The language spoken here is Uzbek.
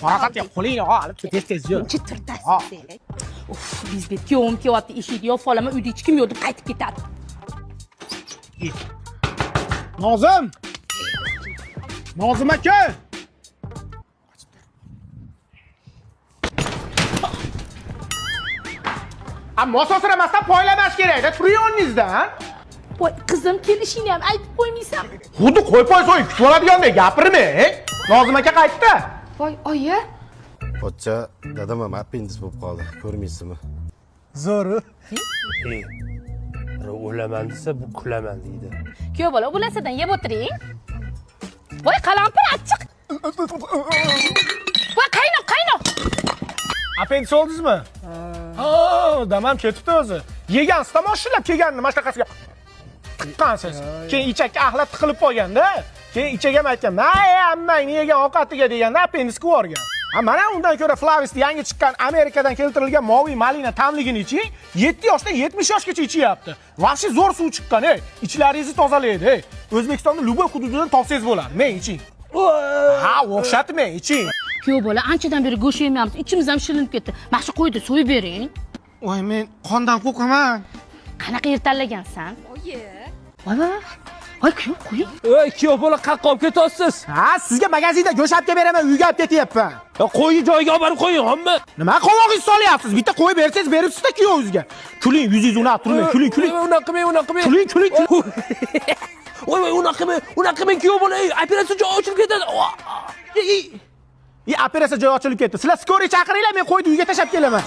Farosatga qo'lingni olib tez tez yur. Chitirtasiz. Uf, bizbet kuyovim kelyapti, eshikni yopib olaman, uyda hech kim yo'q deb qaytib ketadi. Nozim! Nozim aka! A mososiramasdan poylamash kerak-da, turing o'rningizdan. Voy, qizim kelishingni ham aytib qo'ymaysan. Xuddi qo'y poy so'yib kutib oladigandek gapirmang. Nozim aka qaytdi. Voy, oyi. Pochcha, dadam ham appendis bo'lib qoldi, ko'rmaysizmi? Zo'ri. Ey, birov o'laman desa, bu kulaman deydi. Kuyov bola, bu narsadan yeb o'tiring. Voy, qalampir achchiq. Voy, qaynoq, qaynoq. Appendis oldingizmi? Ha, damam ketibdi o'zi. Yegansiz moshinlab kelganini mana shunaqasiga tiqqansiz. Keyin ichakka axlat tiqilib qolganda, keyin ichak ham aytgan, "May, ammangni yegan ovqatiga" deganda appendis qilib yuborgan. Ha, mana undan ko'ra Flavis yangi chiqqan Amerikadan keltirilgan moviy malina tamligini iching, 7 yoshdan 70 yoshgacha ichyapti. Вообще zo'r suv chiqqan, ey. Ichlaringizni tozalaydi, ey. O'zbekistonning любой hududidan topsangiz bo'ladi. Men iching. Ha, o'xshatmang, iching. Kuyov bola, anchadan beri go'sht yemayapmiz, ichimiz ham shilinib ketdi. Mana shu qo'yni so'yib bering. Voy, men qondan qo'rqaman. Qanaqa yer tanlagansan? Oyi. Voy, voy, voy. Voy, kuyov, qo'ying. Ey, kuyov bola, qayerqa olib ketyapsiz? Ha, sizga magazinda go'sht olib kelib beraman, uyga olib ketyapman. Ya qo'yni joyiga olib borib qo'ying, homma. Nima qovog'ingizni solyapsiz? Bitta qo'y bersangiz beribsiz-da kuyovingizga. Kuling, yuzingiz unaqa turmang, kuling, kuling. Unaqa qilmang, unaqa qilmang. Kuling, kuling. Voy, voy, unaqa qilmang, unaqa qilmang, kuyov bola, ey, operatsiya joyi ochilib ketadi. I, operatsiya joyi ochilib ketdi. Sizlar скорый chaqiringlar, men qo'yni uyga tashlab kelaman.